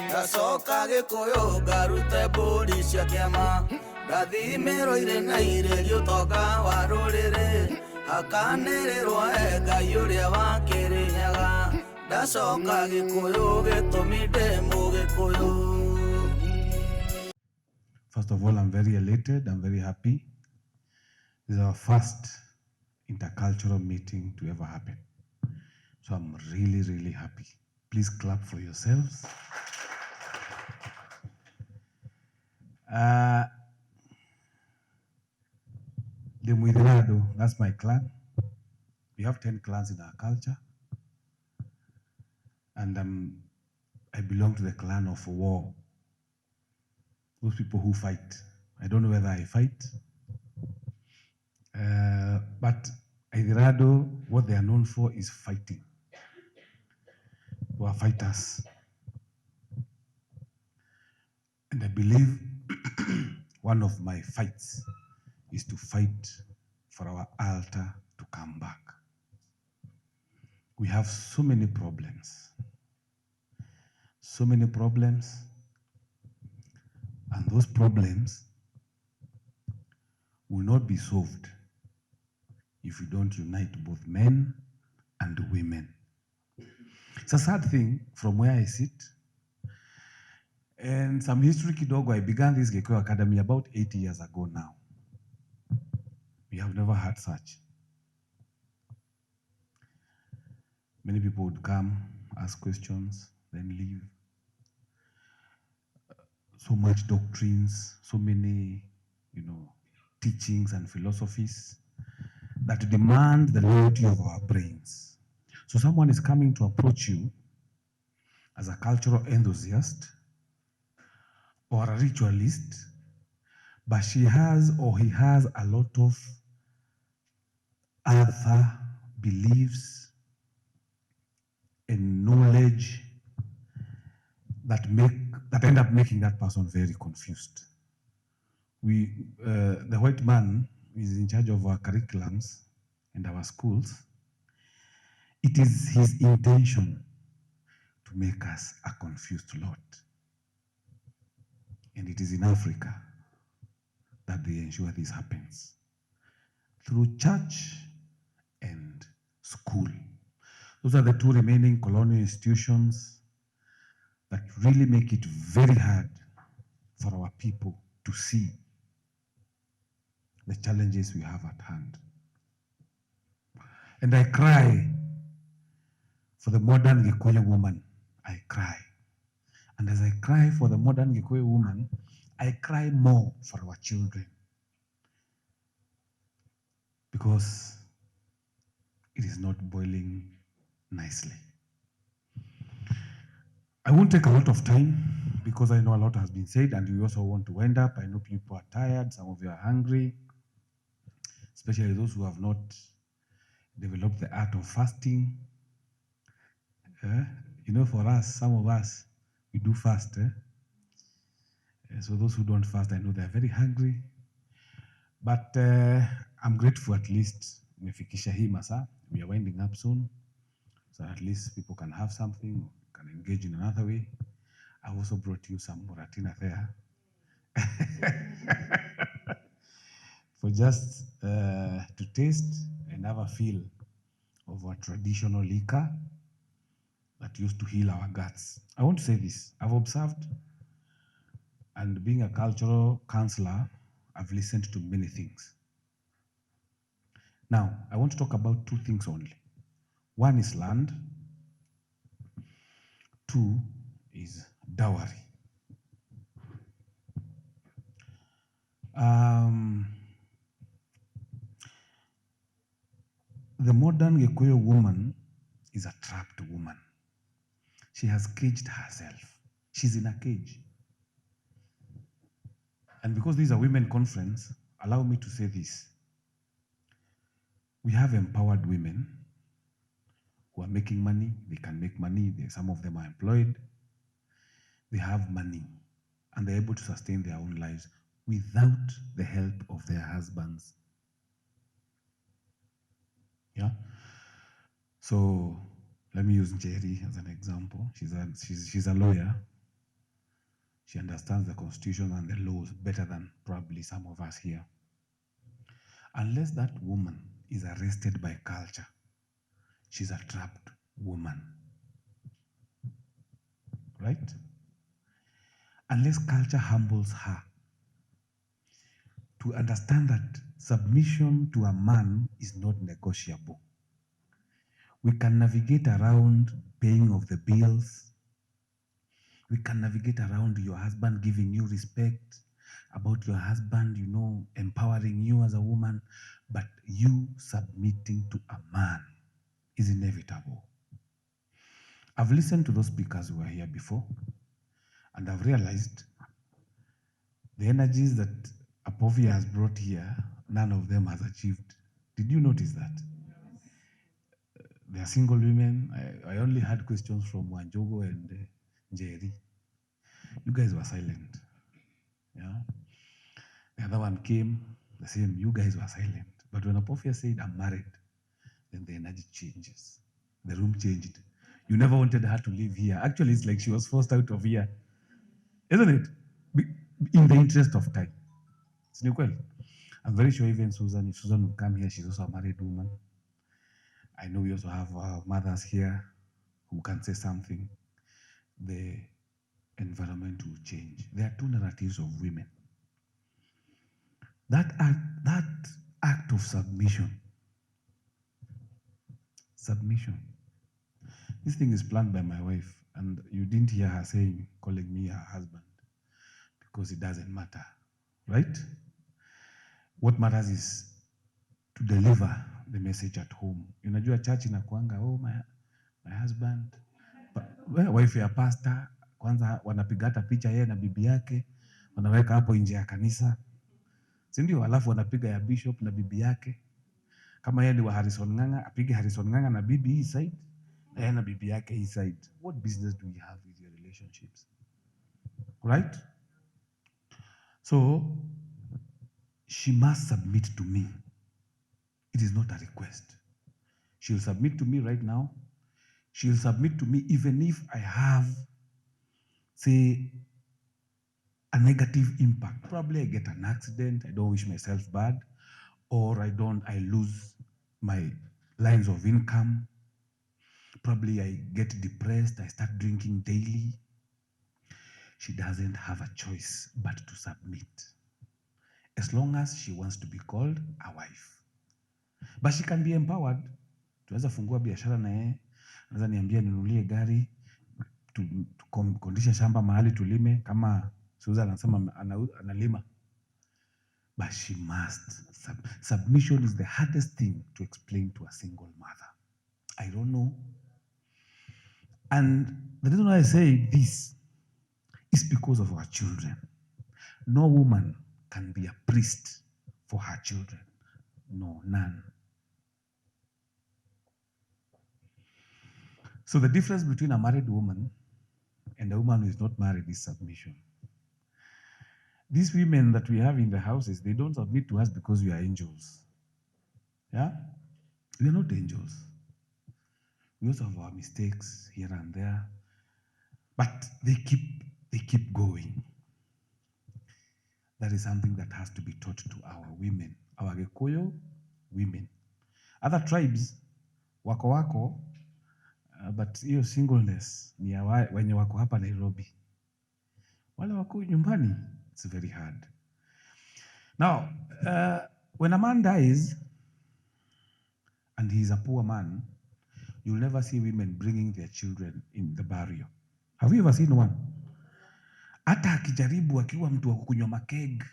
Ndacoka Gĩkũyũ ngarute mbũri cia kĩama ngathimĩrwo irĩ na irĩrio ũtonga wa rũrĩrĩ hakanĩrĩrwo he Ngai ũrĩa wa Kĩrĩnyaga ndacoka Gĩkũyũ gĩtũmi ndĩ Mũgĩkũyũ. First of all, I'm very elated, I'm very happy. This is our first intercultural meeting to ever happen. So I'm really, really happy. Please clap for yourselves. The Muithirado, that's my clan. We have 10 clans in our culture. And I belong to the clan of war. Those people who fight. I don't know whether I fight. But Ithirado, what they are known for is fighting. They are fighters. And I believe one of my fights is to fight for our altar to come back. We have so many problems. So many problems. And those problems will not be solved if we don't unite both men and women. It's a sad thing from where I sit. And some history kidogo, I began this Gikuyu Academy about 8 years ago now. We have never had such. Many people would come, ask questions, then leave. So much doctrines, so many, teachings and philosophies that demand the loyalty of our brains. So someone is coming to approach you as a cultural enthusiast or a ritualist, but she has or he has a lot of other beliefs and knowledge that end up making that person very confused. The white man is in charge of our curriculums and our schools. It is his intention to make us a confused lot. And it is in Africa that they ensure this happens. Through church and school. Those are the two remaining colonial institutions that really make it very hard for our people to see the challenges we have at hand. And I cry for the modern Gikuyu woman. I cry. And as I cry for the modern Gikuyu woman, I cry more for our children. Because it is not boiling nicely. I won't take a lot of time because I know a lot has been said and we also want to wind up. I know people are tired, some of you are hungry, especially those who have not developed the art of fasting. For us, some of us, we do fast. So those who don't fast, I know they're very hungry. But I'm grateful at least. Mefikisha hii masaa. We are winding up soon. So at least people can have something, can engage in another way. I also brought you some Muratina there. For just to taste and have a feel of our traditional liquor that used to heal our guts. I want to say this. I've observed, and being a cultural counselor, I've listened to many things. Now, I want to talk about two things only. One is land. Two is dowry. The modern Gikuyu woman is a trapped woman. She has caged herself. She's in a cage. And because this is a women conference, allow me to say this. We have empowered women who are making money. They can make money. Some of them are employed. They have money and they're able to sustain their own lives without the help of their husbands. Yeah? So Let me use Njeri as an example. She's a lawyer. She understands the constitution and the laws better than probably some of us here. Unless that woman is arrested by culture, she's a trapped woman. Right? Unless culture humbles her to understand that submission to a man is not negotiable. We can navigate around paying of the bills. We can navigate around your husband giving you respect, about your husband, empowering you as a woman, but you submitting to a man is inevitable. I've listened to those speakers who were here before, and I've realized the energies that Apophia has brought here, none of them has achieved. Did you notice that? They are single women. I only had questions from Wanjogo and Njeri. You guys were silent. Yeah. The other one came, the same. You guys were silent. But when Apophia said, "I'm married," then the energy changes. The room changed. You never wanted her to live here. Actually, it's like she was forced out of here. Isn't it? In the interest of time. Si ni kweli? I'm very sure even Susan, if Susan would come here, she's also a married woman. I know we also have mothers here who can say something. The environment will change. There are two narratives of women. That act of submission. This thing is planned by my wife, and you didn't hear her saying, calling me her husband, because it doesn't matter, right? What matters is to deliver the message at home. Unajua church inakuanga, "Oh, my husband," well, wife ya pastor, kwanza wanapiga hata picha yeye na bibi yake, wanaweka hapo nje ya kanisa, si ndio? Alafu wanapiga ya bishop na bibi yake. Kama yeye ni wa Harrison Ng'ang'a, apige Harrison Ng'ang'a na bibi hii side, na yeye na bibi yake hii side. What business do we have with your relationships? Right? So she must submit to me. It is not a request. She'll submit to me right now. She'll submit to me even if I have, say, a negative impact. Probably I get an accident, I don't wish myself bad, or I don't, I lose my lines of income. Probably I get depressed, I start drinking daily. She doesn't have a choice but to submit, as long as she wants to be called a wife. But she can be empowered. Tunaweza fungua biashara na yeye, anaweza niambia ninunulie gari, tukondishe shamba mahali tulime, kama Susan anasema analima. But she must. Submission is the hardest thing to explain to a single mother. I don't know. And the reason why I say this is because of our children. No woman can be a priest for her children. No, none. So the difference between a married woman and a woman who is not married is submission. These women that we have in the houses, they don't submit to us because we are angels. Yeah? We are not angels. We also have our mistakes here and there. But they keep going. That is something that has to be taught to our women, our Gikuyu women. Other tribes wako wako, but hiyo singleness ni ya wenye wako hapa Nairobi. Wale wako nyumbani, it's very hard. Now, when a man dies and he is a poor man, you'll never see women bringing their children in the burial. Have you ever seen one? Hata akijaribu akiwa mtu wa kukunywa makeg,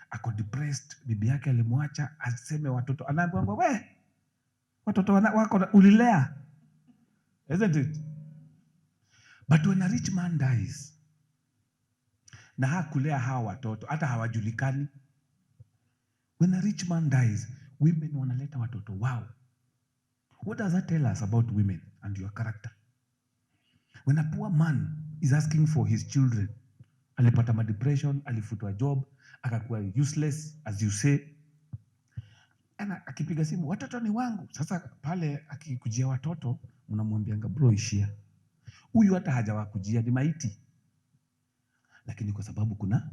ako depressed, bibi yake alimwacha, aseme watoto, anaambiwa, "We, watoto wako ulilea," isn't it? But when a rich man dies, na hakulea hawa watoto, hata hawajulikani. When a rich man dies, women wanaleta watoto wao. What does that tell us about women and your character? When a poor man is asking for his children, alipata ma depression, alifutwa job, akakuwa useless as you say. Ana akipiga simu, "Watoto ni wangu." Sasa pale akikujia watoto, Mnamwambianga, "Bro, ishia. Huyu hata hajawakujia, ni maiti." Lakini kwa sababu kuna,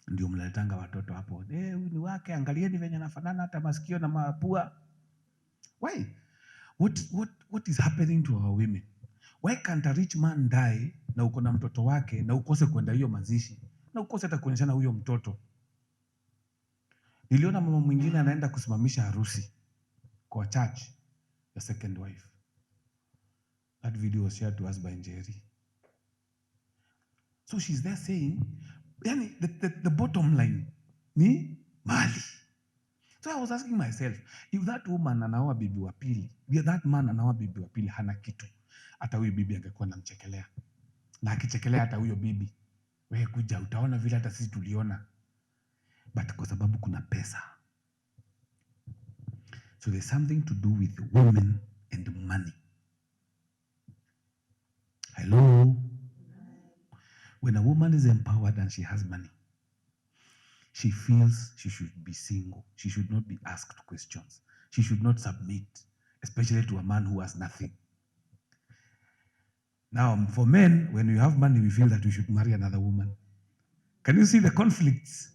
ndio mnaletanga watoto hapo. "Eh, huyu ni wake, angalieni venye anafanana, hata masikio na mapua." Why? What is happening to our women? Why can't a rich man die na uko na mtoto wake na ukose kwenda hiyo mazishi na ukose hata kuonyeshana huyo mtoto? Niliona mama mwingine anaenda kusimamisha harusi kwa church ya second wife. That video was shared to us by Njeri. So she's there saying, yani the bottom line ni mali. So I was asking myself, if that woman anaoa bibi wa pili, if that man anaoa bibi wa pili hana kitu, hata huyu bibi angekuwa anamchekelea. Na akichekelea hata huyo bibi, "Wewe kuja utaona vile hata sisi tuliona." But kwa sababu kuna pesa. So there's something to do with women and money. Hello? When a woman is empowered and she has money, she feels she should be single. She should not be asked questions. She should not submit, especially to a man who has nothing. Now, for men, when we have money, we feel that we should marry another woman. Can you see the conflicts?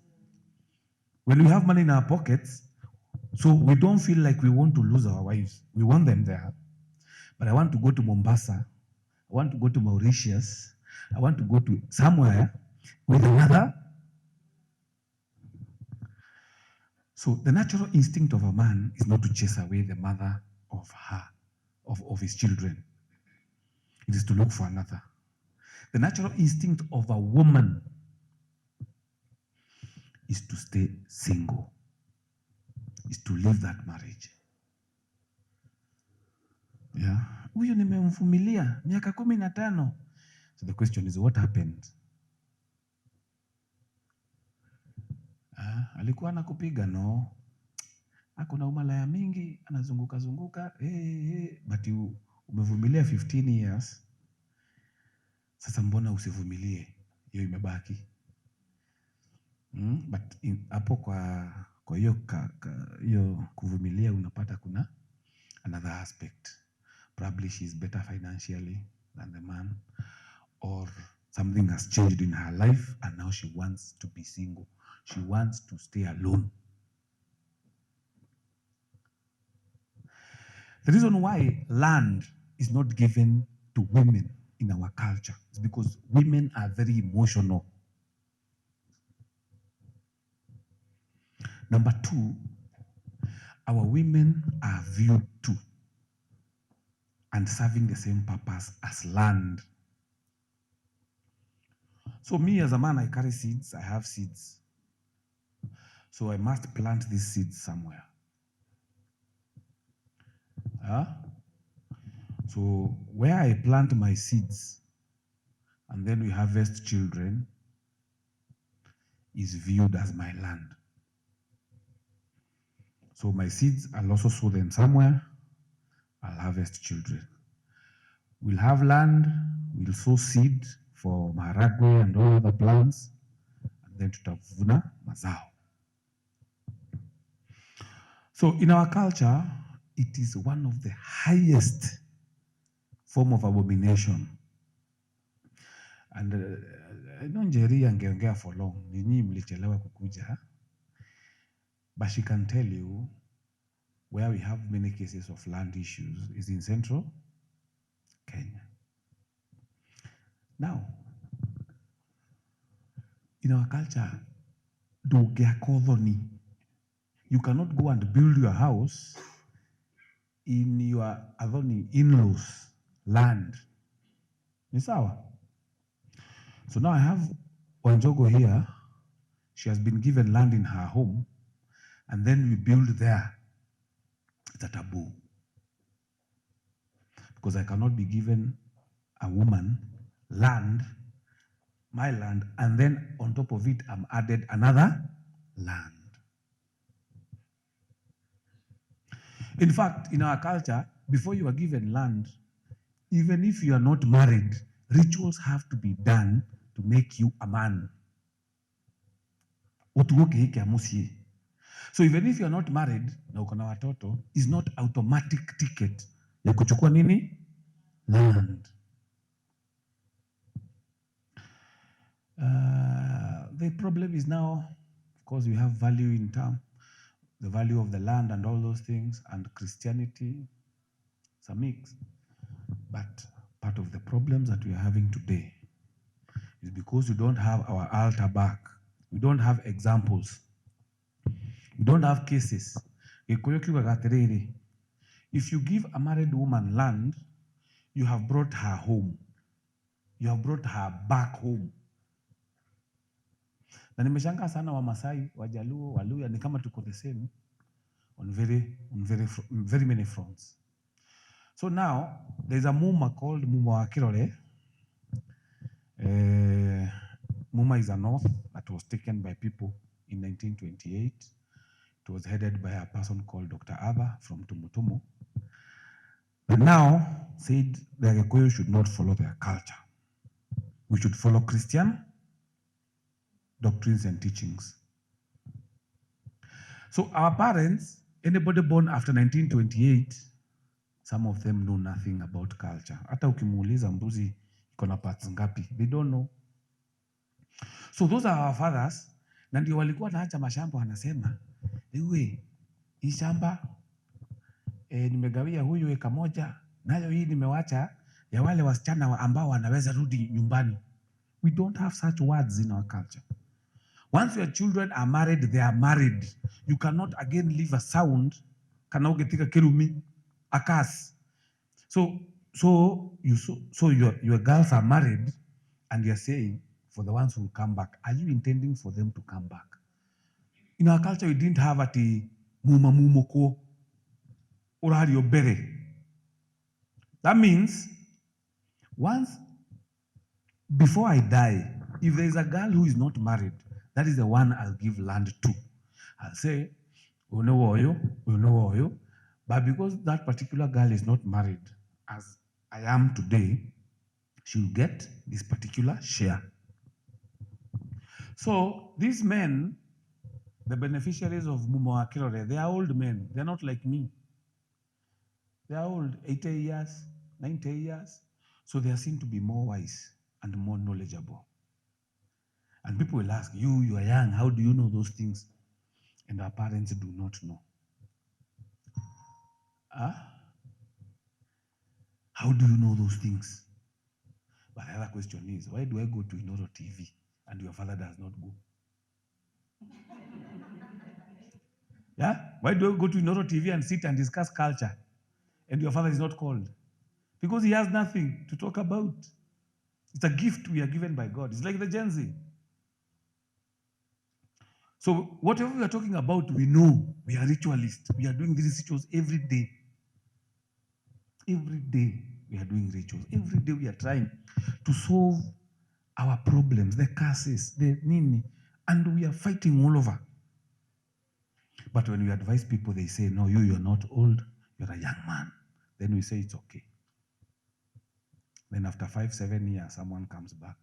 When we have money in our pockets, so we don't feel like we want to lose our wives. We want them there. But I want to go to Mombasa. I want to go to Mauritius. I want to go to somewhere with another. So the natural instinct of a man is not to chase away the mother of his children. It is to look for another. The natural instinct of a woman is to stay single, is to leave that marriage. Yeah. Huyu nimemvumilia miaka 15. So the question is, what happened? Ah, alikuwa anakupiga? No. Ako na umalaya mingi, anazunguka zunguka. Hey, hey. But you umevumilia 15 years. Sasa mbona usivumilie hiyo imebaki? But hapo kwa hiyo hiyo kuvumilia unapata kuna another aspect. Probably she's better financially than the man, or something has changed in her life and now she wants to be single. She wants to stay alone. The reason why land is not given to women in our culture is because women are very emotional. Number two, our women are viewed to and serving the same purpose as land. So me as a man, I carry seeds, I have seeds. So I must plant these seeds somewhere. Huh? So where I plant my seeds and then we harvest children is viewed as my land. So my seeds, I'll also sow them somewhere. I'll harvest children. We'll have land, we'll sow seed for maharagwe and all other plants, and then tutavuna mazao. So in our culture, it is one of the highest form of abomination. And I know Njeri angeongea for long, ninyi mlichelewa kukuja. But she can tell you where we have many cases of land issues is in central Kenya. Now, in our culture, you cannot go and build your house in your athoni in-laws land. Ni sawa? So now I have Wanjogo here. She has been given land in her home, and then we build there. It's a taboo. Because I cannot be given a woman land, my land, and then on top of it, I'm added another land. In fact, in our culture, before you are given land, even if you are not married, rituals have to be done to make you a man. So even if you are not married, na uko na watoto, is not automatic ticket Ya kuchukua nini? Land. The problem is now, of course, we have value in term, the value of the land and all those things, and Christianity, it's a mix. But part of the problems that we are having today is because we don't have our altar back. We don't have examples. We don't have cases. Gĩkũyũ kiugaga atĩrĩrĩ, if you give a married woman land, you have brought her home. You have brought her back home. Na nimeshangaa sana Wamasai, Wajaluo, Waluya ni kama tuko the same on very many fronts. So now there's a Muma called Muma wa Kirore. Muma is a north that was taken by people in 1928. It was headed by a person called Dr. Ava from Tumutumu. But now said the Agikuyu should not follow their culture. We should follow Christian doctrines and teachings. So our parents, anybody born after 1928, some of them know nothing about culture. Hata ukimuuliza mbuzi iko na parts ngapi, they don't know. So those are our fathers, na ndio walikuwa naacha mashamba wanasema, ewe hii shamba nimegawia huyu eka moja, nayo hii nimewacha ya wale wasichana ambao wanaweza rudi nyumbani. We don't have such words in our culture. Once your children are married, they are married. You cannot again leave a sound kana ũngĩtiga kĩrumi, a curse. So your girls are married and you're saying for the ones who will come back, are you intending for them to come back? In our culture, we didn't have ati muma mumoko ũrario mbere. That means once before I die, if there is a girl who is not married, that is the one I'll give land to. I'll say, "Ũyũ nĩ woyũ, ũyũ nĩ woyũ." But because that particular girl is not married, as I am today, she'll get this particular share. So these men, the beneficiaries of Mumo wa Kirore, they are old men. They're not like me. They are old, 80 years, 90 years. So they are seen to be more wise and more knowledgeable. And people will ask, you are young, how do you know those things? And our parents do not know. Huh? How do you know those things? But the other question is, why do I go to Inoro TV and your father does not go? Yeah? Why do I go to Inoro TV and sit and discuss culture and your father is not called? Because he has nothing to talk about. It's a gift we are given by God. It's like the Gen Z. So whatever we are talking about, we know. We are ritualists. We are doing these rituals every day. Every day we are doing rituals. Every day we are trying to solve our problems, the curses, the nini, and we are fighting all over. But when we advise people, they say, no, you're not old, you're a young man. Then we say it's okay. Then after 5-7 years, someone comes back.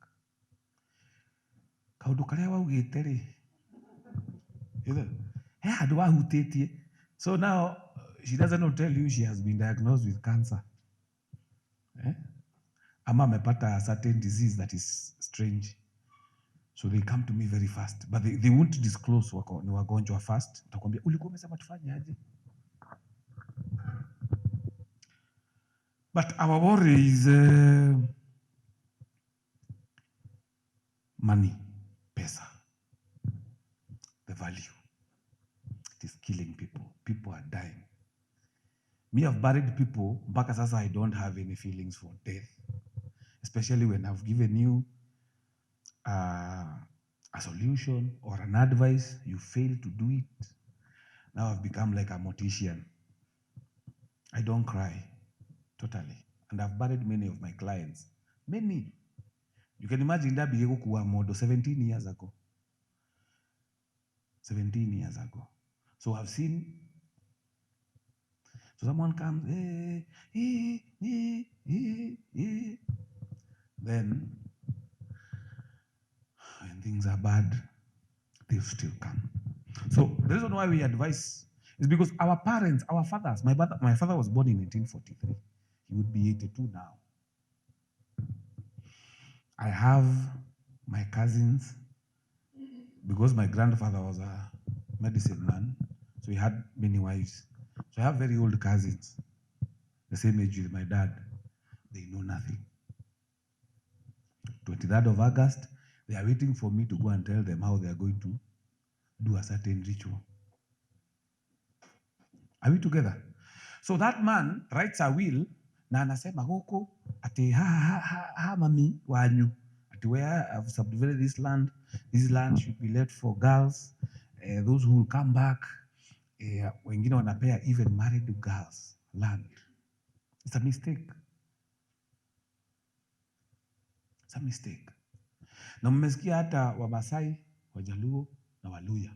Kaũndũ karĩa waugĩte rĩ, he handũ wahutĩtie. So now, she doesn't not tell you she has been diagnosed with cancer. Eh? Ama amepata a certain disease that is strange. So they come to me very fast. But they won't disclose wako, ni wagonjwa fast. Utakwambia, ulikuwa umesema tufanye aje? But our worry is money, pesa, the value. It is killing people. People are dying. Me, I've buried people. Mpaka sasa I don't have any feelings for death. Especially when I've given you a solution or an advice, you fail to do it. Now I've become like a mortician. I don't cry, totally. And I've buried many of my clients. Many. You can imagine that kuwa modo 17 years ago. 17 years ago. So I've seen. So someone comes, hey, hey, hey, hey, hey. Then, when things are bad, they'll still come. So the reason why we advise is because our parents, our fathers, my father was born in 1943. He would be 82 now. I have my cousins, because my grandfather was a medicine man, so he had many wives. So I have very old cousins, the same age with my dad. They know nothing. 23rd of August, they are waiting for me to go and tell them how they are going to do a certain ritual. Are we together? So that man writes a will na anasema huku ati ha ha ha, ha mami wanyu ati where I've subdivided this land should be left for girls, those who will come back. Wengine wanapea even married girls land. It's a mistake. It's a mistake. Na mmesikia hata Wamasai, Wajaluo na Waluya.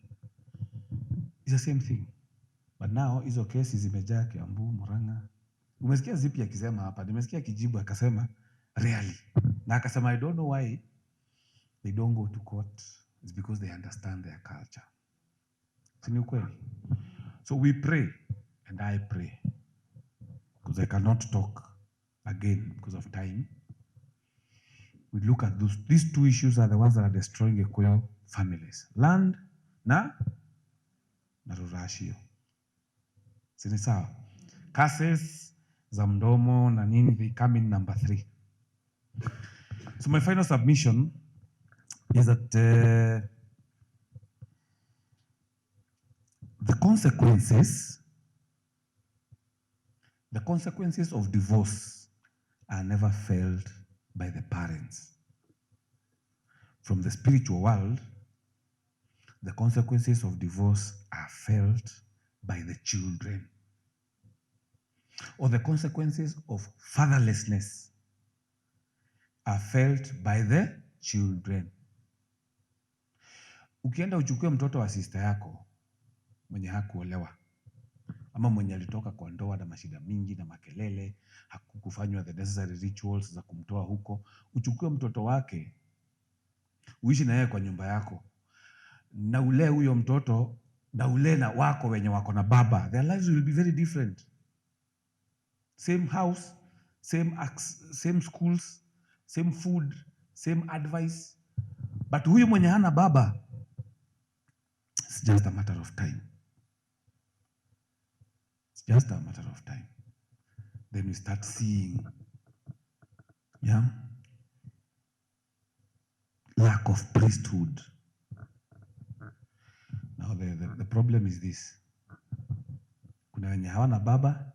It's the same thing. But now hizo kesi zimejaa Kiambu, Murang'a. Umesikia Zipi akisema hapa, nimesikia akijibu akasema really. Na akasema I don't know why they don't go to court. It's because they understand their culture. Si ni ukweli? So we pray, and I pray, because I cannot talk again because of time. We look at those. These two issues are the ones that are destroying Gikuyu families. Land na ruracio. Si ni sawa? Curses za mdomo na nini, they come in number 3. So my final submission is that the consequences of divorce are never felt by the parents. From the spiritual world, the consequences of divorce are felt by the children. Or the consequences of fatherlessness are felt by the children. Ukienda uchukue mtoto wa sister yako mwenye hakuolewa ama mwenye alitoka kwa ndoa na mashida mingi na makelele, hakukufanywa the necessary rituals za kumtoa huko, uchukue mtoto wake uishi na yeye kwa nyumba yako na ulee huyo mtoto na ulee na wako wenye wako na baba, their lives will be very different. Same house, same schools, same food, same advice. But huyu mwenye hana baba, it's just a matter of time. It's just a matter of time. Then we start seeing, yeah, lack of priesthood. Now the problem is this. Kuna wenye hawana baba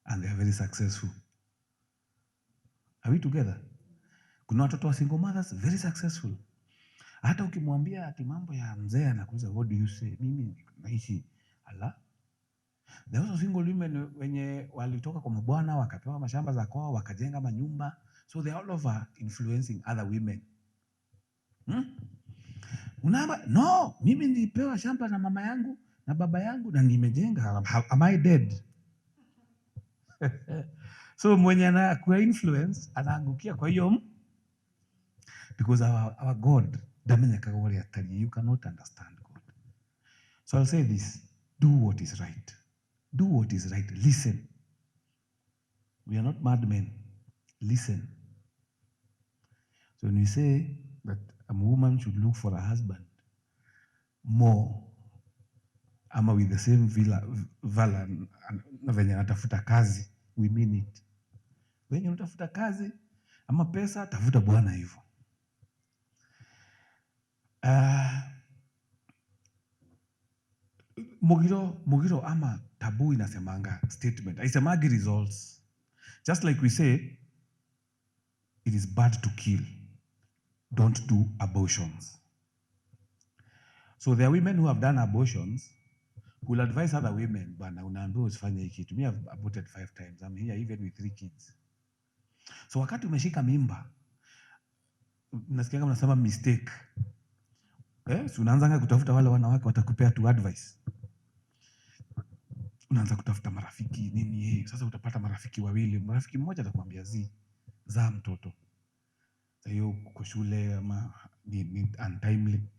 and they are very successful. Are we together? Kuna watoto wa single mothers very successful. Hata ukimwambia ati mambo ya mzee anakuuliza what do you say? Mimi naishi ala. There are also single women wenye walitoka kwa mabwana wakapewa mashamba za kwao wakajenga manyumba, so they are all over influencing other women. Unaamba, no, mimi nilipewa shamba na mama yangu na baba yangu na nimejenga. Am I dead? So mwenye anakuwa influence anaangukia kwa hiyo because our God ndamenyekaga ũrĩa atariĩ. You cannot understand God. So I'll say this, do what is right. Do what is right. Listen. We are not madmen. Listen. So when we say that a woman should look for a husband more, ama with the same valor na venye anatafuta kazi, we mean it. Venye unatafuta kazi ama pesa, tafuta bwana hivyo. Mugiro ama taboo inasemanga statement, haisemagi results. Just like we say it is bad to kill, don't do abortions. So there are women who have done abortions who will advise other women, bana unaambiwa usifanye hiki kitu. Me, I've aborted 5 times. I'm here even with 3 kids. So wakati umeshika mimba, nasikia kama unasema mistake. Si unaanza kutafuta wale wanawake watakupea tu advice. Unaanza kutafuta marafiki nini, Sasa utapata marafiki wawili. Marafiki mmoja atakwambia zaa mtoto. Sasa hiyo uko shule ama ni untimely.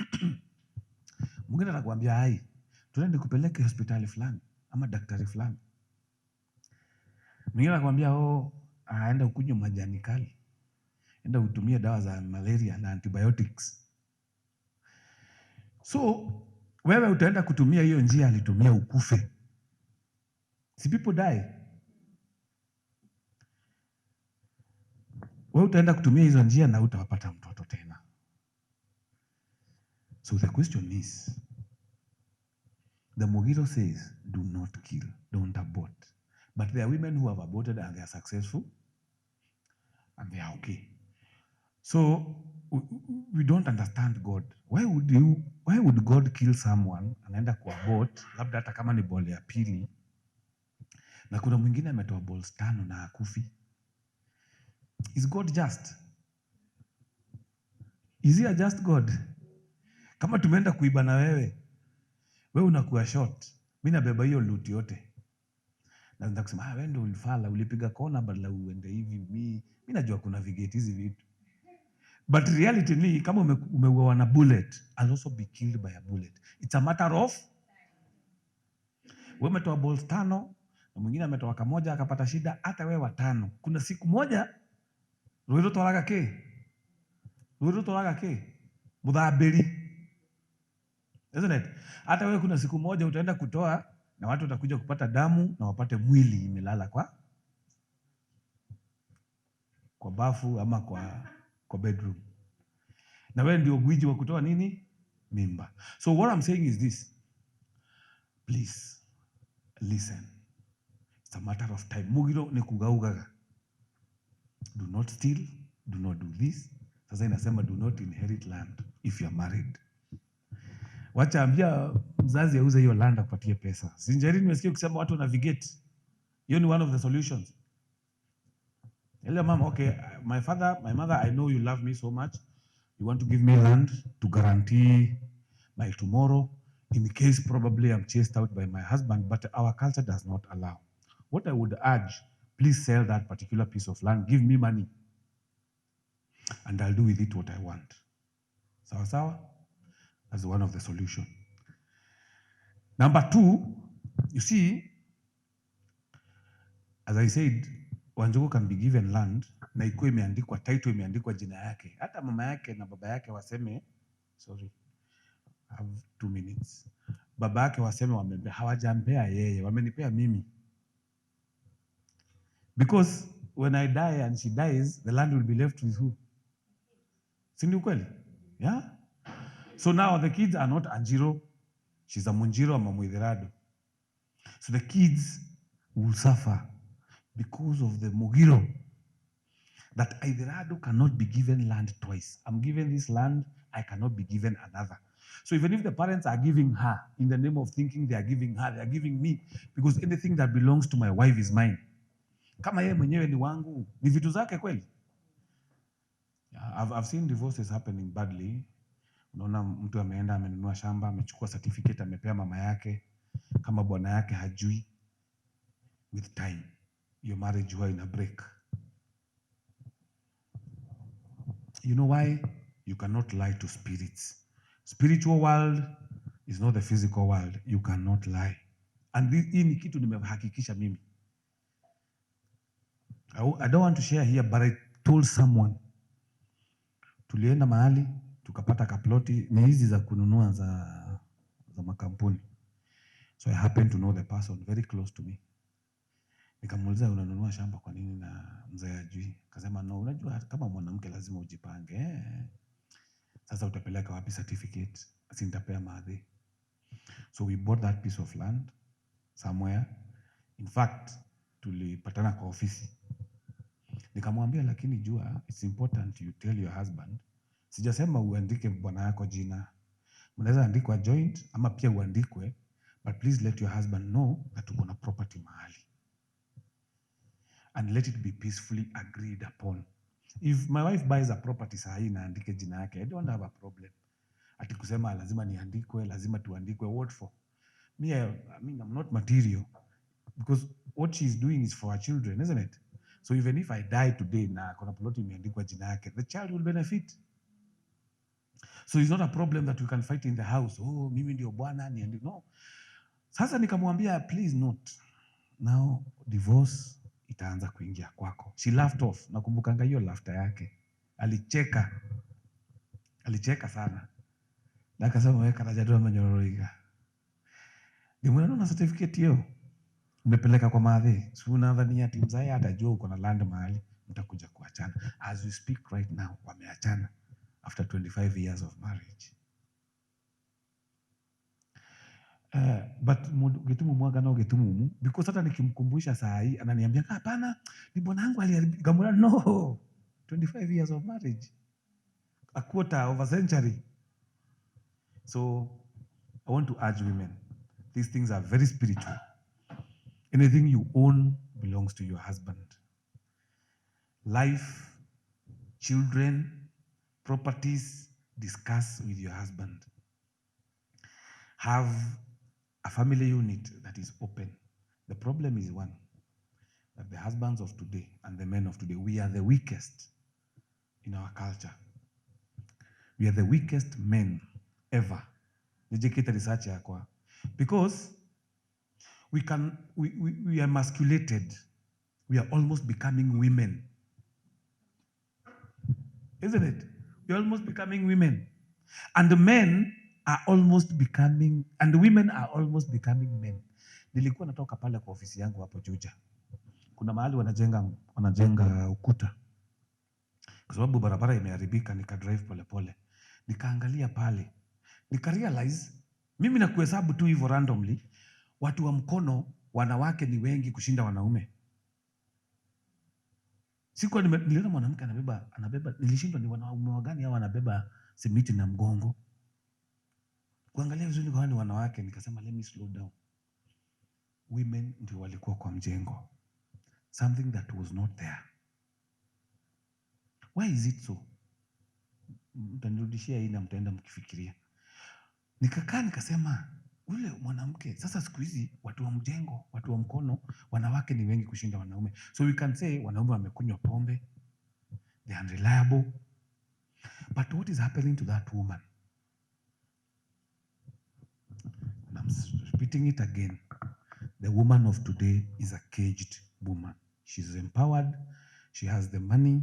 Mwingine atakwambia ai, tuende nikupeleke hospitali fulani ama daktari fulani. Mwingine atakwambia oh, Aenda ukunywe majani kali, enda utumie dawa za malaria na antibiotics. So wewe utaenda kutumia hiyo njia alitumia ukufe. Si people die? Wewe utaenda kutumia hizo njia na utawapata mtoto tena. So the question is, the Mugiro says, do not kill, don't abort. But there are women who have aborted and they are successful and they are okay. So we don't understand God. Why would God kill someone anaenda kuabort, labda hata kama ni ball ya pili, na kuna mwingine ametoa balls 5 na hakufi? Is God just? Is he a just God? Kama tumeenda kuiba na wewe, wewe unakuwa short, mimi nabeba hiyo loot yote. Na nataka kusema, wewe ndio ulifala, ulipiga kona badala uende hivi. Mimi najua kuna vigeti hizi vitu. But reality ni kama umeuawa na bullet, I'll also be killed by a bullet. It's a matter of wewe umetoa balls 5 na mwingine ametoa kamoja akapata shida, hata wewe watano. Kuna siku moja rwĩrũ twaraga kĩ? Rwĩrũ twaraga kĩ? Mũthambĩri. Isn't it? Hata wewe kuna siku moja utaenda kutoa na watu watakuja kupata damu na wapate mwili imelala kwa bafu ama kwa bedroom. Na wewe ndio gwiji wa kutoa nini? Mimba. So what I'm saying is this. Please listen. It's a matter of time. Mugiro ni kugaugaga. Do not steal, do not do this. Sasa inasema do not inherit land if you are married. Wacha ambia mzazi auze hiyo land akupatie pesa. Sinjeri nimesikia kusema watu navigate. Hiyo ni one of the solutions. Tell your mom, okay, my father, my mother, I know you love me so much. You want to give me land to guarantee my tomorrow in case probably I'm chased out by my husband, but our culture does not allow. What I would urge, please sell that particular piece of land, give me money, and I'll do with it what I want. Sawa sawa? That's one of the solution. Number two, you see, as I said, Wanjogu can be given land na ikuwe imeandikwa title, imeandikwa jina yake. Hata mama yake na baba yake waseme, sorry, I have 2 minutes. Baba yake waseme wamempea, hawajampea yeye, wamenipea mimi. Because when I die and she dies, the land will be left with who? Si ni ukweli? Yeah? So now the kids are not Anjiro. She's a Munjiro, I'm a Muitherado. So the kids will suffer because of the Mugiro. That Aitherado cannot be given land twice. I'm given this land, I cannot be given another. So even if the parents are giving her, in the name of thinking they are giving her, they are giving me, because anything that belongs to my wife is mine. Kama yeye mwenyewe ni wangu, ni vitu zake kweli? Yeah, I've seen divorces happening badly. Unaona mtu ameenda amenunua shamba, amechukua certificate, amepea mama yake, kama bwana yake hajui. With time, your marriage huwa ina break. You know why? You cannot lie to spirits. Spiritual world is not the physical world. You cannot lie. And hii ni kitu nimehakikisha mimi. I don't want to share here, but I told someone. Tulienda mahali, tukapata kaploti, ni hizi za kununua za makampuni. So I happen to know the person very close to me. Nikamuuliza, unanunua shamba kwa nini na mzee hajui? Akasema no, unajua kama mwanamke lazima ujipange. Sasa utapeleka wapi certificate? Si nitapea madhi. So we bought that piece of land somewhere. In fact, tulipatana kwa ofisi. Nikamwambia, lakini jua it's important you tell your husband. Sijasema uandike bwana yako jina. Mnaweza andikwa joint ama pia uandikwe, but please let your husband know that uko na property mahali. And let it be peacefully agreed upon. If my wife buys a property saa hii na andike jina yake, I don't have a problem. Ati kusema lazima niandikwe, lazima tuandikwe, what for? Me, I mean, I'm not material. Because what she's doing is for her children, isn't it? So even if I die today na kuna plot imeandikwa jina yake, the child will benefit. So it's not a problem that we can fight in the house. Oh, mimi ndio bwana, niandike. No. Sasa nikamwambia, please note. Now, divorce itaanza kuingia kwako. She laughed off. Nakumbukanga hiyo laughter yake. Alicheka. Alicheka sana. Na akasema wewe Karanja tu amenyororoiga. Ndimwona na certificate hiyo. Umepeleka kwa mathe. Si unadhani ati mzae atajua uko na land mahali mtakuja kuachana. As we speak right now wameachana after 25 years of marriage. But gĩtumumu anga no gĩtumumu because hata nikimkumbusha saa hii ananiambia hapana, ni bwanangu aliharibika. No, 25 years of marriage, a quarter of a century. So I want to urge women, these things are very spiritual. Anything you own belongs to your husband. Life, children, properties, discuss with your husband. Have a family unit that is open. The problem is one, that the husbands of today and the men of today, we are the weakest in our culture. We are the weakest men ever. Nijikita research yakwa. Because we are emasculated. We are almost becoming women. Isn't it? We are almost becoming women. And the men are almost becoming, and the women are almost becoming men. Nilikuwa natoka pale kwa ofisi yangu hapo Juja. Kuna mahali wanajenga ukuta. Kwa sababu barabara imeharibika, nika drive polepole. Nikaangalia pale. Nika realize, mimi na kuhesabu tu hivyo randomly, watu wa mkono wanawake ni wengi kushinda wanaume. Sikuwa niliona mwanamke anabeba, nilishindwa ni wanaume wagani hao wanabeba simiti na mgongo. Kuangalia vizuri nikaona ni wanawake, nikasema let me slow down. Women ndio walikuwa kwa mjengo. Something that was not there. Why is it so? Mtanirudishia hii na mtaenda mkifikiria. Nikakaa nikasema ule mwanamke sasa, siku hizi watu wa mjengo, watu wa mkono, wanawake ni wengi kushinda wanaume. So we can say wanaume wamekunywa pombe, they are unreliable. But what is happening to that woman? And I'm repeating it again. The woman of today is a caged woman. She's empowered, she has the money,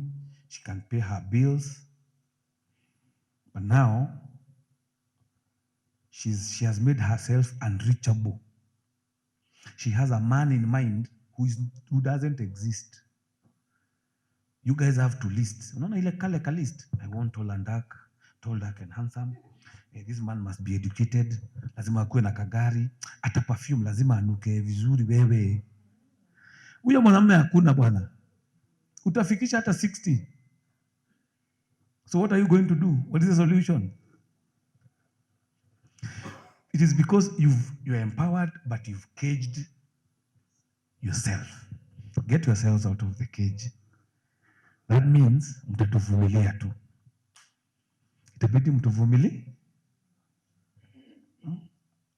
she can pay her bills. But now, she has made herself unreachable. She has a man in mind who doesn't exist. You guys have to list. Unaona ile kale ka list? I want tall and dark, tall, dark and handsome. This man must be educated. Lazima akuwe na kagari. Hata perfume lazima anuke vizuri wewe. Huyo mwanamume hakuna bwana. Utafikisha hata 60. So what are you going to do? What is the solution? It is because you're empowered, but you've caged yourself. Get yourselves out of the cage. That means mtatuvumilia tu. Itabidi mtuvumilie.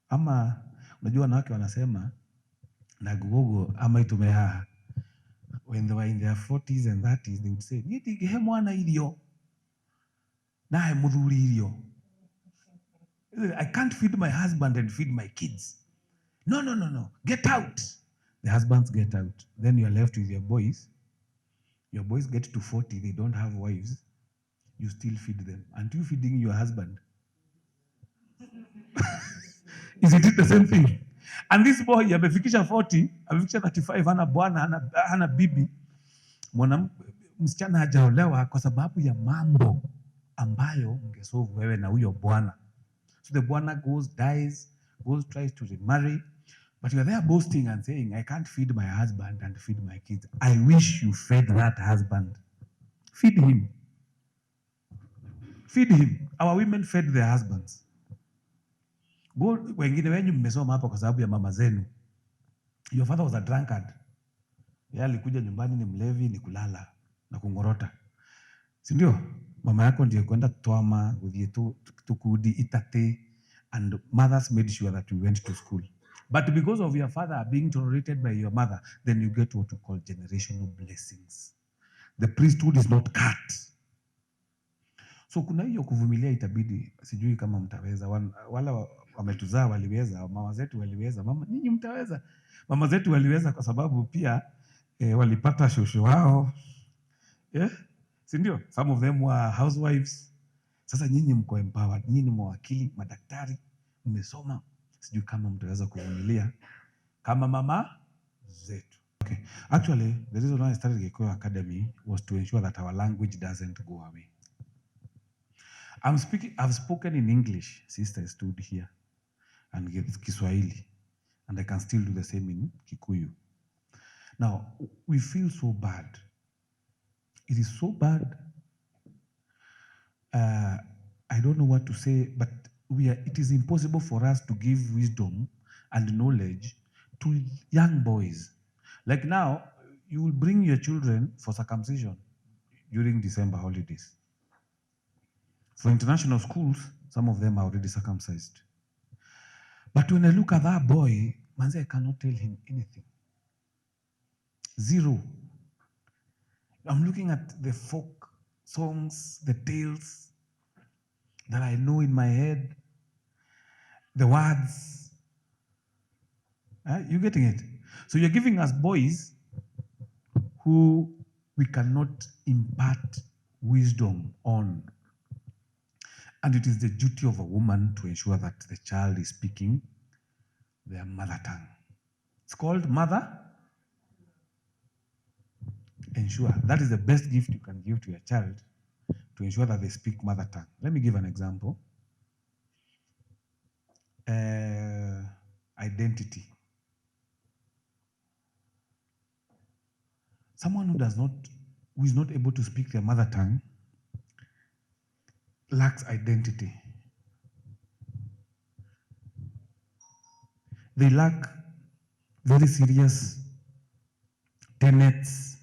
Ama unajua wanawake wanasema na gugogo ama itumehaha. When they were in their 40s and 30s, they would say, niĩ ndingĩhe mwana irio nahe mũthuri irio. I can't feed my husband and feed my kids. No, no, no, no. Get out. The husbands get out. Then you're left with your boys. Your boys get to 40, they don't have wives. You still feed them. Aren't you feeding your husband? Isn't it the same thing? And this boy amefikisha 40, amefikisha 35, hana bwana, hana bibi. Msichana hajaolewa kwa sababu ya mambo ambayo mngesolve wewe na huyo bwana. So the bwana goes, dies, goes, tries to remarry. But you're there boasting and saying, I can't feed my husband and feed my kids. I wish you fed that husband. Feed him. Feed him. Our women fed their husbands. Go, wengine wenyu mmesoma hapa kwa sababu ya mama zenu. Your father was a drunkard. Yeye alikuja nyumbani ni mlevi, ni kulala na kungorota. Si ndio? Mama yako ndiye kwenda twama, guthie tukudi itate, and mothers made sure that we went to school. But because of your father being tolerated by your mother, then you get what we call generational blessings. The priesthood is not cut. So kuna hiyo kuvumilia itabidi, sijui kama mtaweza. Wala wametuzaa waliweza, mama zetu waliweza. Mama, ninyi mtaweza. Mama zetu waliweza kwa sababu pia Walipata shosho wao. Yeah? Si ndio? Some of them were housewives. Sasa nyinyi mko empowered, nyinyi ni mawakili, madaktari, mmesoma. Sijui kama mtaweza kuvumilia kama mama zetu. Okay. Actually, the reason why I started Gikuyu Academy was to ensure that our language doesn't go away. I've spoken in English since I stood here and get Kiswahili, and I can still do the same in Kikuyu. Now, we feel so bad. It is so bad. I don't know what to say, but it is impossible for us to give wisdom and knowledge to young boys. Like now, you will bring your children for circumcision during December holidays. For international schools, some of them are already circumcised. But when I look at that boy, manze, I cannot tell him anything. Zero. I'm looking at the folk songs, the tales that I know in my head, the words. You getting it? So you're giving us boys who we cannot impart wisdom on. And it is the duty of a woman to ensure that the child is speaking their mother tongue. It's called mother. Ensure. That is the best gift you can give to your child, to ensure that they speak mother tongue. Let me give an example. Identity. Someone who is not able to speak their mother tongue lacks identity. They lack very serious tenets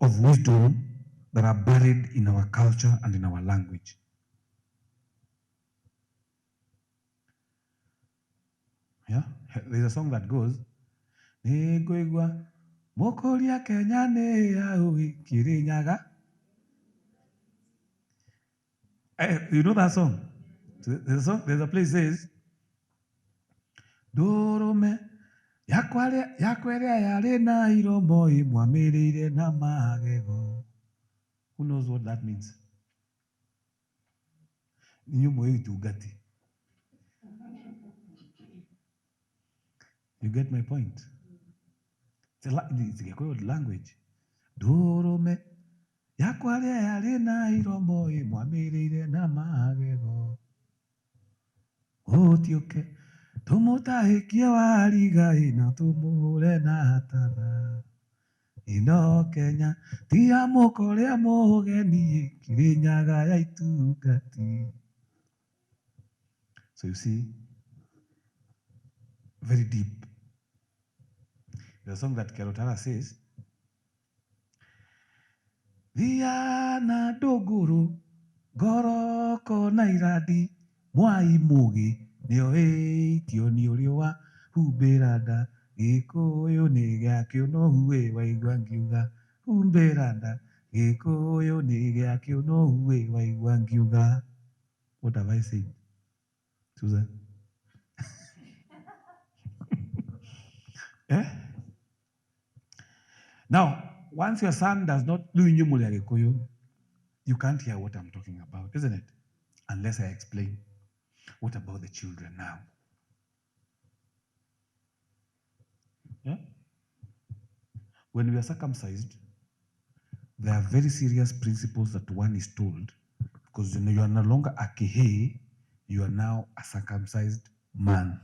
of wisdom that are buried in our culture and in our language. Yeah? There's a song that goes, Nĩngũigua mũkũria Kenya nĩ yaũ Kirinyaga. You know that song? So there's a song, there's a place that says, Ndũrũme yakwa ĩrĩa yarĩ na iromo ĩmwamĩrĩire na magego. Who knows what that means? Inyuĩ mũĩ itungati. You get my point? It's a Gikuyu language. Ndũrũme yakwa ĩrĩa yarĩ na iromo ĩmwamĩrĩire na magego. Ũtiũke tũmũtahĩkie warigai na tũmũhũre na tara. Ino Kenya ti ya mũkũrĩa mũgeni Kirinyaga ya itungati. So you see, very deep. The song that Kerotara says, Thiana ndũngũrũ ngoroko na iradi mwai mũgĩ nĩoĩtio nĩ ũrĩa humbĩra nda Gĩkũyũ nĩ gĩa kĩũnũhu waigua ngiuga humbĩra nda Gĩkũyũ nĩ gĩa kĩũnũhu waigua ngiuga. What have I said, Susan? Eh? Now, once your son does not do Gikuyu, you can't hear what I'm talking about, isn't it? Unless I explain. What about the children now? Yeah? When we are circumcised, there are very serious principles that one is told, because you are no longer a kehe, you are now a circumcised man.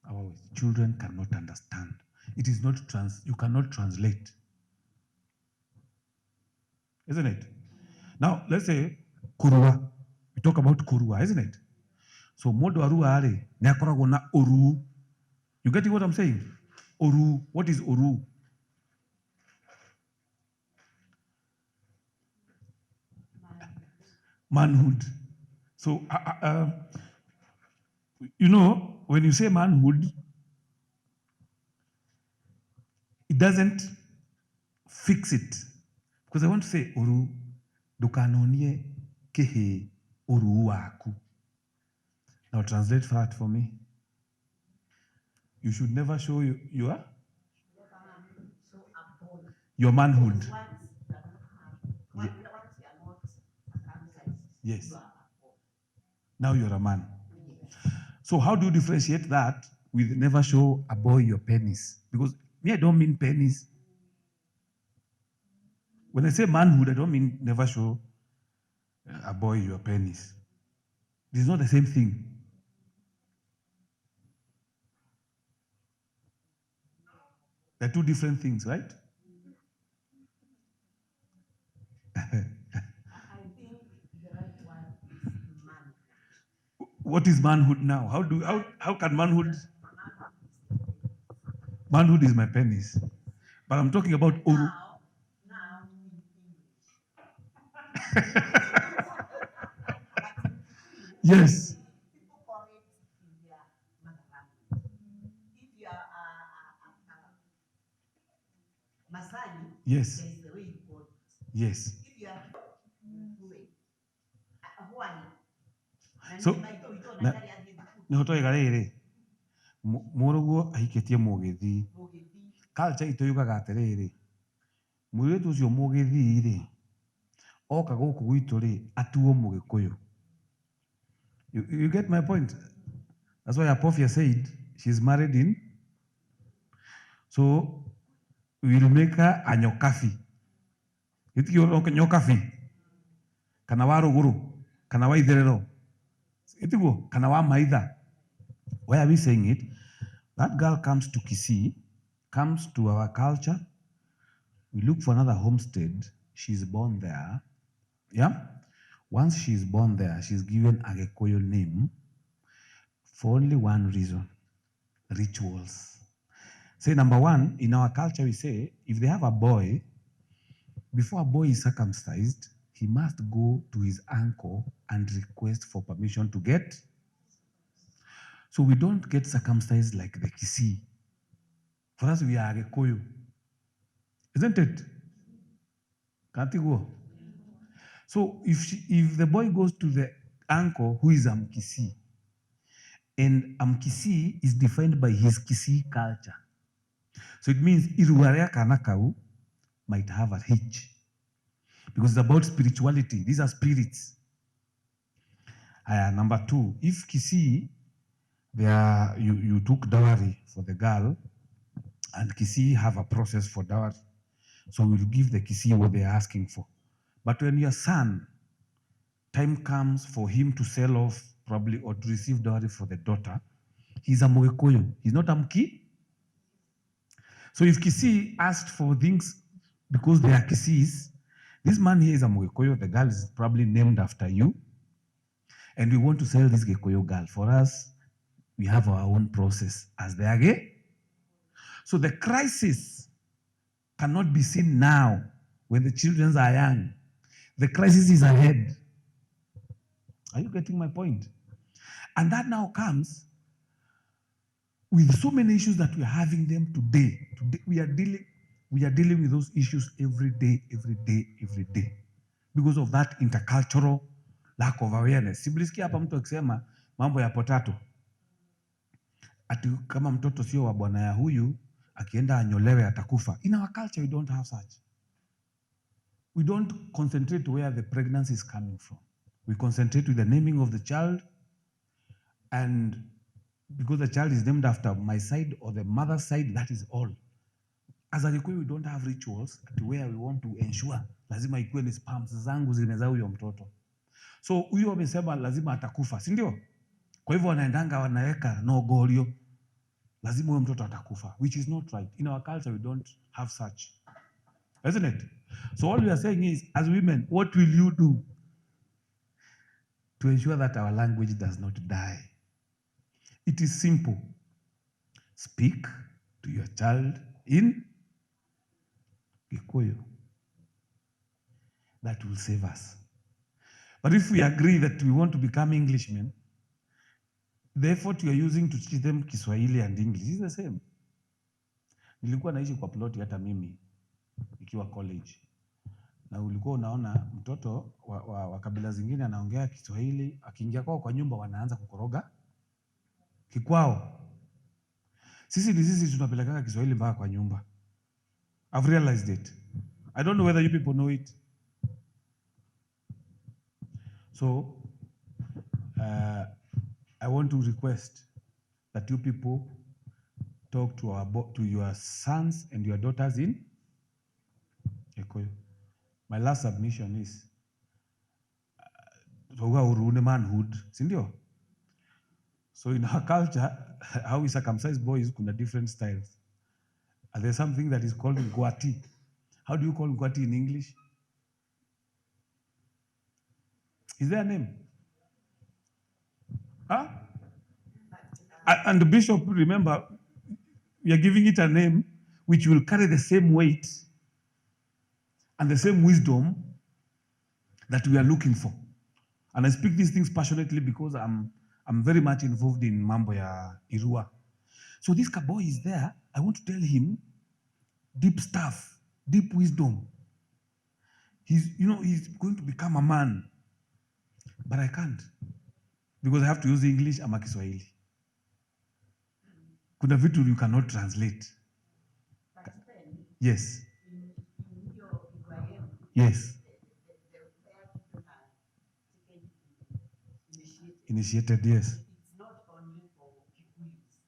Our children cannot understand. It is not you cannot translate. Isn't it? Now, let's say kurua. We talk about kurua, isn't it? So, mũndũ arua rĩ, nĩ akoragwo na ũruu. You getting what I'm saying? Ũruu. What is ũruu? Manhood. So, you know, when you say manhood, it doesn't fix it. Because I want to say, ũruu, ndũkanonie kĩhĩĩ ũruu waku. Now translate that for me. You should never show your Show a boy. Your manhood. Once you are not married, once you are not circumcised, Yes. you are a boy. Now you're a man. Yes. So how do you differentiate that with never show a boy your penis? Because me, I don't mean penis. When I say manhood, I don't mean never show a boy your penis. It is not the same thing. They're two different things, right? I think the right one is manhood. What is manhood now? How can manhood? Manhood is my penis. But I'm talking about Uru. Now in English. Yes. People call it in their mother language. If you are a Masai, Yes. there is the way you call it. Yes. If you are Hwani, So, nĩho rĩrĩ mũrũguo ahikĩtie mũgĩthii culture itũ yugaga atĩrĩrĩ mũirĩtu ũcio mũgĩthii rĩ oka gũkũ gwitũ rĩ atuo mũgĩkũyũ. You get my point? That's why Apofia said she's married in, so we will make her a nyokabi. Ĩtigio nyokabi kana wa rũgũrũ kana wa itherero ĩtiguo kana wa maitha. Why are we saying it? That girl comes to Kisii, comes to our culture. We look for another homestead. She's born there. Yeah? Once she's born there, she's given a Gikuyu name for only one reason: rituals. Say, number one, in our culture, we say, if they have a boy, before a boy is circumcised, he must go to his uncle and request for permission to get. So we don't get circumcised like the Kisii. For us, we are Gikuyu. Isn't it? Can't you go? So if the boy goes to the uncle who is Amkisi, and Amkisi is defined by his Kisii culture. So it means irua rĩa kana kau might have a hitch. Because it's about spirituality. These are spirits. Number two, if Kisii, you took dowry for the girl, and Kisii have a process for dowry. So we'll give the Kisii what they're asking for. But when your son, time comes for him to sell off probably or to receive dowry for the daughter, he's a Mugikuyu. He's not a Mki. So if Kisii asked for things because they are Kisiis, this man here is a Mugikuyu. The girl is probably named after you. And we want to sell this Gikuyu girl. For us, we have our own process as the Age. So the crisis cannot be seen now when the children are young. The crisis is ahead. Are you getting my point? And that now comes with so many issues that we are having them today. Today we are dealing with those issues every day, every day, every day. Because of that intercultural lack of awareness. Si mlisikia hapa mtu akisema mambo ya potato. Ati kama mtoto sio wa bwana ya huyu, akienda anyolewe atakufa. In our culture we don't have such. We don't concentrate where the pregnancy is coming from. We concentrate with the naming of the child, and because the child is named after my side or the mother's side, that is all. As a Gikuyu, we don't have rituals at where we want to ensure lazima ikuwe ni sperms zangu zimezaa huyo mtoto. So huyo amesema lazima atakufa, si ndio? Kwa hivyo wanaendanga wanaweka nogorio, lazima huyo mtoto atakufa, which is not right. In our culture we don't have such, isn't it? So all we are saying is, as women, what will you do to ensure that our language does not die? It is simple. Speak to your child in Gikuyu. That will save us. But if we agree that we want to become Englishmen, the effort you are using to teach them Kiswahili and English is the same. Nilikuwa naishi kwa ploti hata mimi nikiwa college, na ulikuwa unaona mtoto wa kabila zingine anaongea Kiswahili, akiingia kwao kwa nyumba wanaanza kukoroga kikwao. Sisi ni sisi tunapelekanga Kiswahili mpaka kwa nyumba. I've realized it. I don't know whether you people know it. So I want to request that you people talk to your sons and your daughters in Ekoyo. My last submission is urune manhood, si ndio? So in our culture, how we circumcise boys, kuna different styles. And there's something that is called ngwati. How do you call ngwati in English? Is there a name? Huh? And the bishop, remember, we are giving it a name which will carry the same weight and the same wisdom that we are looking for. And I speak these things passionately because I'm very much involved in mambo ya Irua. So this boy is there. I want to tell him deep stuff, deep wisdom. He's going to become a man. But I can't, because I have to use English ama Kiswahili. Kuna vitu you cannot translate. But then, Yes. in your Ibrahim, Yes. the where people are taken to be initiated. Initiated, yes. It's not only for Kikuyus,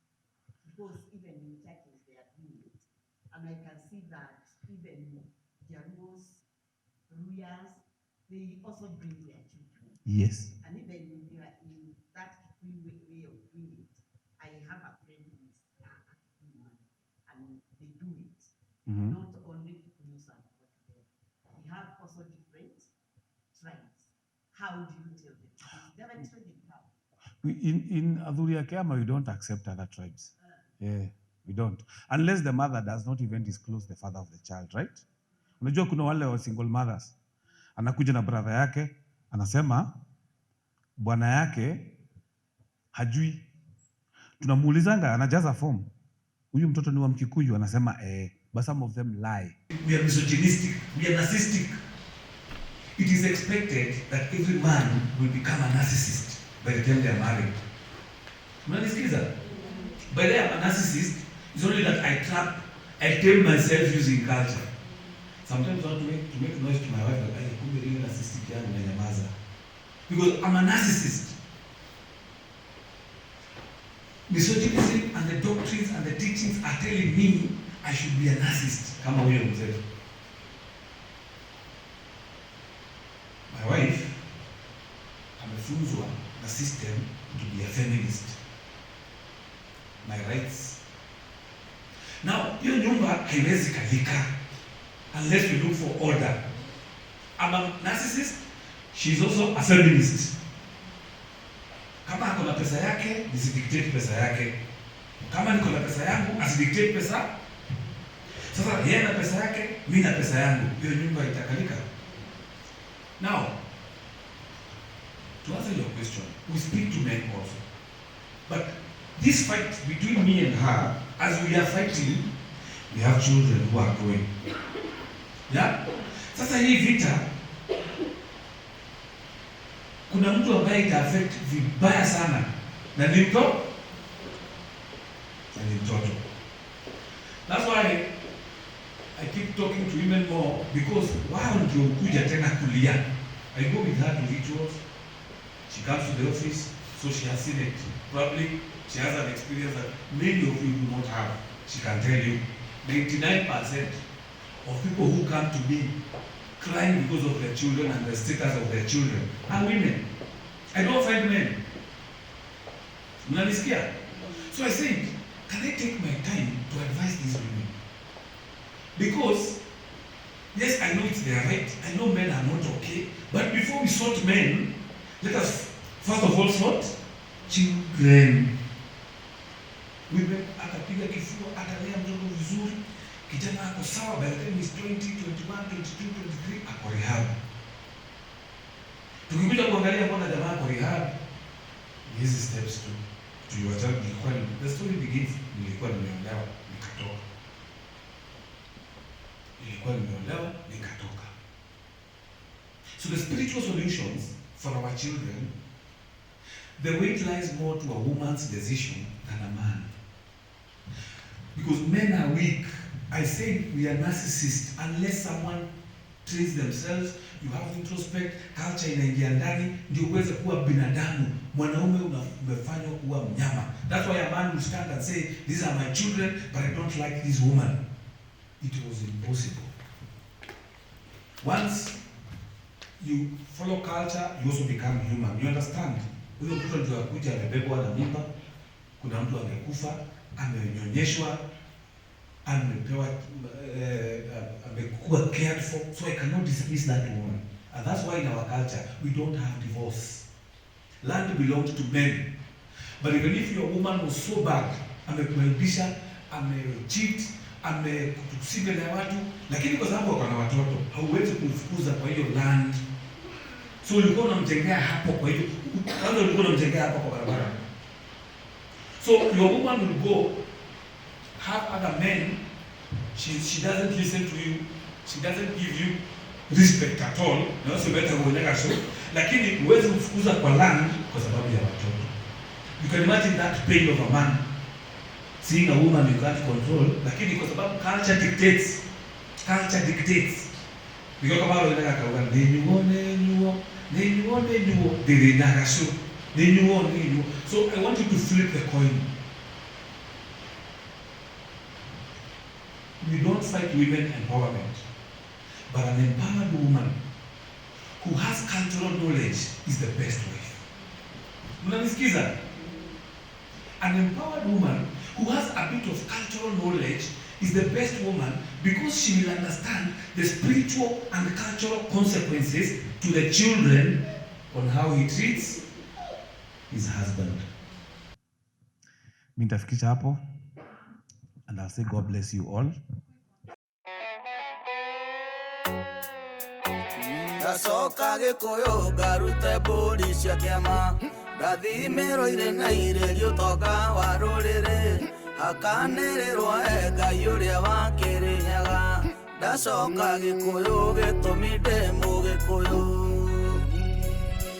because even in churches they are doing it. And I can see that even Jaluos, Luhyas, they also bring their children. Yes. And even in that Kikuyu way of doing it, I have a friend who is a Kikuyu man, and they do it. Not only Kikuyus are brought there. We have also different tribes. How do you tell them? Definitely they come. In Athuri a Kiama, we don't accept other tribes. Yeah, we don't. Unless the mother does not even disclose the father of the child, right? Unajua kuna wale wa single mothers. Anakuja na brother yake, anasema bwana yake hajui. Tunamuulizanga, anajaza form. Huyu mtoto ni wa Mkikuyu, anasema eh, but some of them lie. We are misogynistic, we are narcissistic. It is expected that every man will become a narcissist by the time they are married. Mnanisikiza? By the way, I'm a narcissist. It's only that I tame myself using culture. Sometimes I want to make noise to my wife, like, "Ay, kumbe ile narcissistic yangu nanyamaza." Because I'm a narcissist. Misogynism and the doctrines and the teachings are telling me I should be a narcissist. Kama huyo mzee. My wife amefunzwa na system to be a feminist. My rights. Now, hiyo nyumba haiwezi kalika unless we look for order. I'm a narcissist, she's also a feminist. Kama ako na pesa yake, nisidictate pesa yake. Kama niko na pesa yangu, asidictate pesa. Sasa yeye na pesa yake, mimi na pesa yangu, hiyo nyumba itakalika. Now, to answer your question, we speak to men also. But this fight between me and her, as we are fighting, we have children who are growing. Yeah? Sasa hii vita, kuna mtu ambaye ita affect vibaya sana, na ni mtoto. Na ni mtoto. That's why I keep talking to women more, because wao ndio kuja tena kulia. I go with her to rituals. She comes to the office, so she has seen it. Probably she has an experience that many of you do not have. She can tell you 99% of people who come to me crying because of their children and the status of their children are women. I don't find men. Mnanisikia? So I said, can I take my time to advise these women? Because, yes, I know it's their right. I know men are not okay. But before we sort men, let us first of all sort children. Women, atapiga kifua, atalea mtoto vizuri. Kijana ako sawa, by the time he's 20, 21, 22, 23, ako rehab. Tukikuja kuangalia mbona jamaa ako rehab, hizi steps tu. Tuliwachana, nilikuwa ni, the story begins, nilikuwa nimeolewa, nikatoka. Nilikuwa nimeolewa, nikatoka. So the spiritual solutions for our children, the weight lies more to a woman's decision than a man. Because men are weak. I say we are narcissists unless someone trace themselves, you have to introspect, culture inaingia ndani ndio uweze kuwa binadamu. Mwanaume umefanywa kuwa mnyama. That's why a man will stand and say, "These are my children, but I don't like this woman." It was impossible. Once you follow culture, you also become human. You understand? Huyo mtoto ndio akuja amebebwa na mimba, kuna mtu amekufa, amenyonyeshwa, amepewa, amekuwa cared for. So I cannot dismiss that woman. And that's why in our culture we don't have divorce. Land belongs to men. But even if your woman was so bad, amekuaibisha, amecheat, amekutusi mbele ya watu, lakini kwa sababu wako na watoto, hauwezi kumfukuza kwa hiyo land. So ulikuwa unamjengea hapo kwa hiyo, kwanza ulikuwa unamjengea hapo kwa barabara. So your woman will go have other men. She doesn't listen to you. She doesn't give you respect at all. Na wewe better kuonyesha so. Lakini huwezi kumfukuza kwa land kwa sababu ya watoto. You can imagine that pain of a man seeing a woman you can't control, lakini kwa sababu culture dictates. Culture dictates. Niko kama wale kauga nenyuo nenyuo nenyuo nenyuo ndĩrĩnyaga nenyuo nenyuo. So I want you to flip the coin. We don't fight women empowerment, but an empowered woman who has cultural knowledge is the best wife. Mnanisikiza? An empowered woman who has a bit of cultural knowledge is the best woman because she will understand the spiritual and cultural consequences to the children on how he treats his husband. Mi nitafikisha hapo and I'll say God bless you all. Ndacoka Gĩkũyũ ngarute mbũri cia kĩama, ngathimĩrwo irĩ na irĩrio ũtonga wa rũrĩrĩ, hakanĩrĩrwo e Ngai ũrĩa wa Kĩrĩnyaga. Ndacoka Gĩkũyũ gĩtũmi ndĩ Mũgĩkũyũ.